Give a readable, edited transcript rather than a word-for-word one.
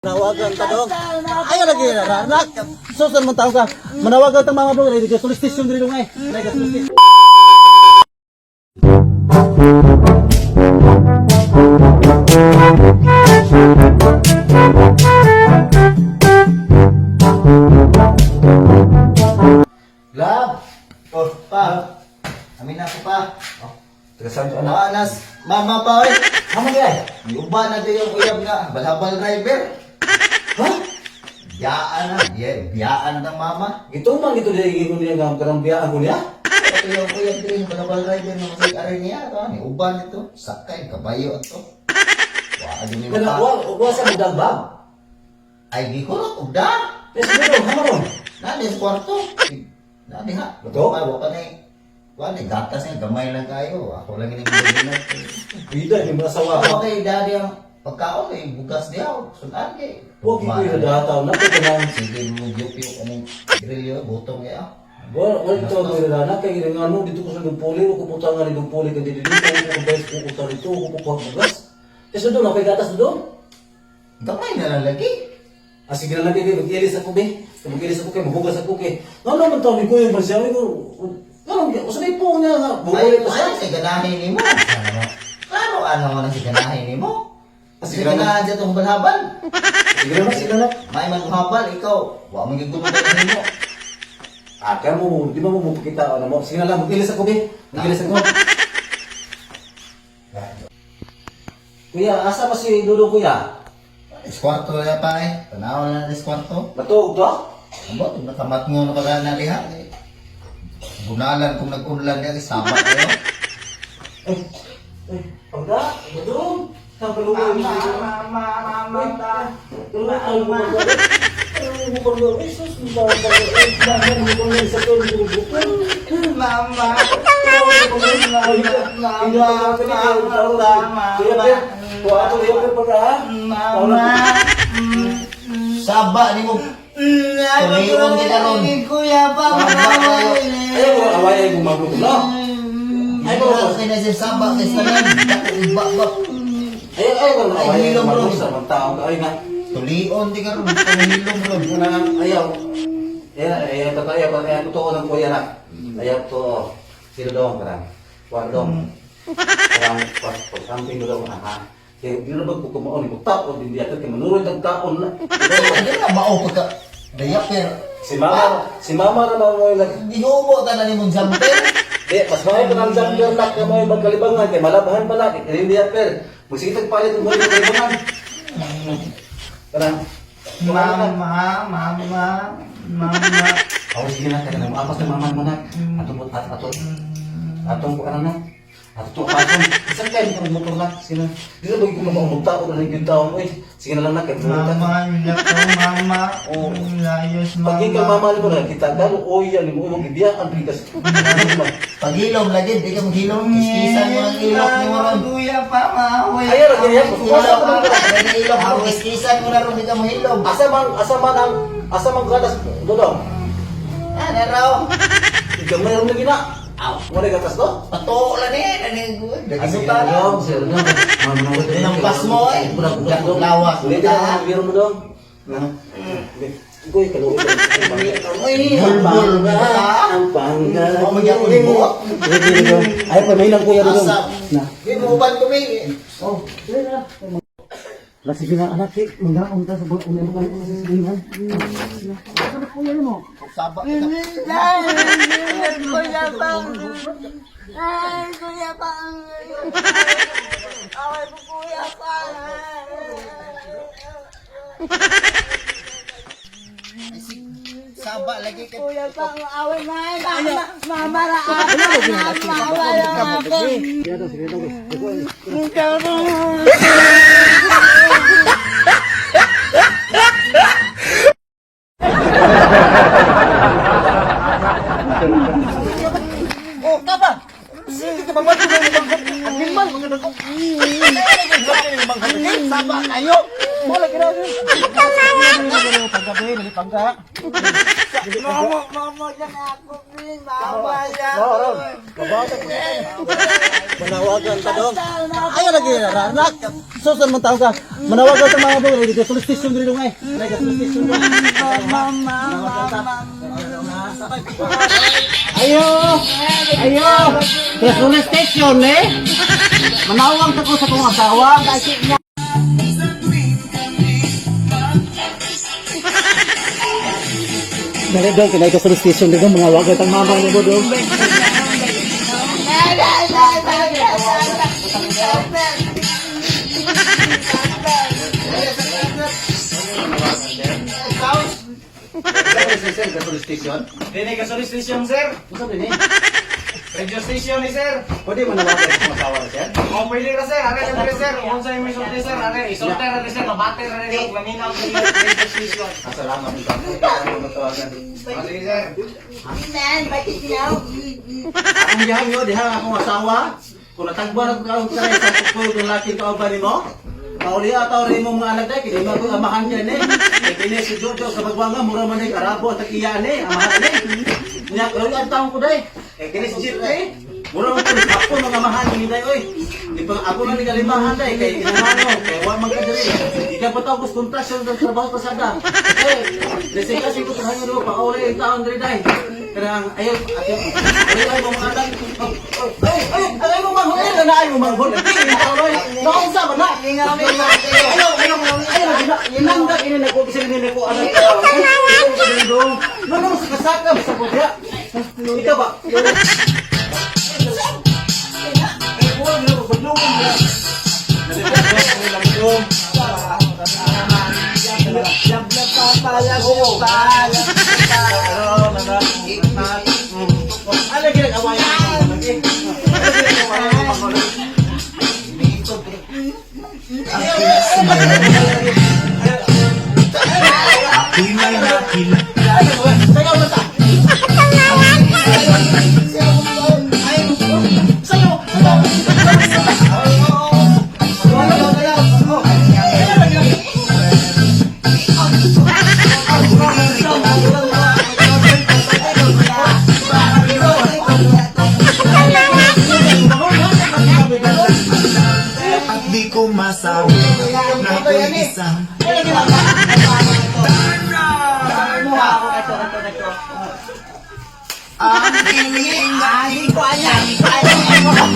Manawagan ta dong. Ayaw lagi na anak. Susan man taon ka. Manawagan tang mama bro, ready ka police station diri dong ay. Ready ka police station. Love! Oh, pa. Amin na ako pa. Oh. Taga saan to anak? Anas, mama pa oy. Mama di ay. Iuba na di yung uyab nga balhabal driver. Ha? Biyaan na, yeah, biyaan na ng mama. Gituman gito diri ko niya nga karang biyaan ko niya. Ito yung uyab diri yung balhabal driver nga masig aray niya to. Ni uban nito, sakay kabayo ato. Wa adi ni Kana maka. wa wa sa budang bag. Ay gihurot og da. Yes, dong, hamaron. Nani sa kwarto. Nani ha. Ito? Wa wa pa na wa ni gatas niya gamay lang kayo. Ako lang ini mo. Bida ni mga sawa. Ako kay daddy ang pagkaon eh, bugas diya, sudan kay. Wa gid ko dataw na kay kanang Sige mo gyupyo anong grilyo, butong kaya. Wa wa ito ko na kay ngano dito ko sa Dumpuli, wa ko putangan ni Dumpuli kay dito ko ko bes ko utang dito ko kuha bugas. Yes, doon ako gatas doon. Gamay na lang lagi. Ah, sige na lang kay mag-ilis ako be. Mag-ilis ako kay mahugas ako kay. Ngano man taon ni kuya man siya ko. Ngano usa may po niya nga Ay, buhay pa siya. ano si ganahin nimo? Klaro ano na si ganahin nimo? Ah, Sige sige na. ganahan siya itong balhabal. Sige na, sige na. May man habal, ikaw, wa man gyud gumaganahin nimo. Ah, kaya mo di ba mo mapakita ano mo. Sige na lang mag-ilis ako be. Mag-ilis ako. Kuya, asa pa si Lolo kuya? Iskwarto na pa eh. Tanaw na na iskwarto. Matuog to? Ambot, nakamat mo na pala na diha. Eh. Bunalan kung nag-unlan niya, sama kayo. Eh, eh, pangga, gadong. Sa kaluoy. Mama, mama, mama. Mama. Mama. Saba ni mo. Tulion kita ron. Kuya pa. Ay, mo kay na siya saba kay tanan. Iba ba? Tulion di ka ron, hilom ron. Ayaw. Ayaw, ayaw, ayaw, ayaw, totoo ng kuya na. Ayaw to. Sino daw ang karang? Wardong. Karang pagsamping mo daw ha. Kaya di na ba ko kumaon ni tao din diya kay manuroy tag taon na. Hindi na mao pagka diaper. Si mama na mo nag Gihubo ta na nimong jumper. Di, mas maayo pa ng jumper na kay mo magkalibangan kay malabahan pa na kay hindi diaper. Magsige tag palit og magkalibangan. Karang Mama, mama, mama. Oh, sige na, kaya na apas na mama mo na. Atong at ato. Atong kuan na. Ato to apason. Isang kayo ka motor na. Sige na. Di na bagay ko maumog tao na yung taon oy. Sige na lang na kay Mama, lako, mama. Oo. Layos, mama. Pag ikaw mama mo na kita gano oy yan mo imong gibiyaan pikas. Paghilom lagi, di ka maghilom. Kiskisan mo ang ilok nimo ron. Kuya pa, mama. Ayaw ra ganyan. Ilok mo lagi ilok mo. Kiskisan mo na ron, di ka mahilom. Asa man ang asa man gatas dodong. Ah, naraw. Gamay ra lagi na. Aw, wala gatas to? Pato lang eh. Nani Ah, sige Dagisutan na na. dong, sige na dong. Nampas mo eh. Lawas. Ulitin na ang biro mo dong. Uy, kaluoy. Uy, ang Bulbul. pangga. Ang pangga. Oh, magyapon ni buwak. Ay, pamay lang kuya dong. Asa. Na. Di mo uban ko may. Oh, sige na. La sige na anak, eh. Manggaon ta sa buong una mo sa silingan. Ano kuya mo? Saba kita. Kuya pa. Ay, kuya pa. Away ko, kuya pa. Saba lagi ka. Kuya pa, away na. Mama, mama na ako. Mama, away na ako. Sige na, sige na. Oh, kaba. Sige ka ba ba animal mga nako. Saba kayo. Wala kina. Pangga, pangga. Mama, mama lang ako, Bin. Mama lang. Oo, Ron. Mabawat ako. Manawagan ta dong. Ayaw lagi na, anak. Susun man tao ka. Manawagan sa mga dong. Ready ka police station diri dong ay. Ready ka police station dong. Mama, mama, Ayo! Ayo! Sa police station eh. Manawag ta ko sa kong asawa. Dali dong, kinay ka police station dong. Manawagan tang mama nimo dong. Sir, sa police station? Dini ka police station, sir. Unsa din eh? Radio station ni sir. Pwede manawagan sa kong asawa, sir? O pwede ra sir, are ra dire, sir. Kung sa imo isulti sir, are isulti ra dire, sir, mabate ra dire og laminaw sa radio station. Ah, salamat. Ikaw ang matawagan. Ah, sige sir. Man, bakit now? Akong gihangyo diha ang akong asawa. Kung natagbo na ko karon sa sa kukoy kung laki ka ba nimo? Pauli ataw rin mo mga anak day kay di mo ko amahan yan eh. Kay kini si Jojo sa bagwanga mura man ni Arabo at iya ni amahan ni. Nya karon ang taon ko day. Kay kini si Jeep eh. Mura man ko ako mga amahan ni day oy. Di pa ako na ni kalimahan day kay inamano kay wa man ka diri. Di ka pa tawag sa contraction ng trabaho pasada. Eh, lesi kasi ko sa hangyo pauli ang taon diri day. Kanang ayaw ayaw ayaw mo mga anak. Ay ay ay mo manghol na ay mo manghol. Naunsa man na. Ayaw ayaw ayaw nangga ini nako bisan ini nako anak. No no sa kasaka sa bodya. Ikaw ba? Ano ginagawa niya? Sayaw na ta. Sayaw! At di ko masabi na ako'y isang Ang kiling Ay, ko alam, ko alam.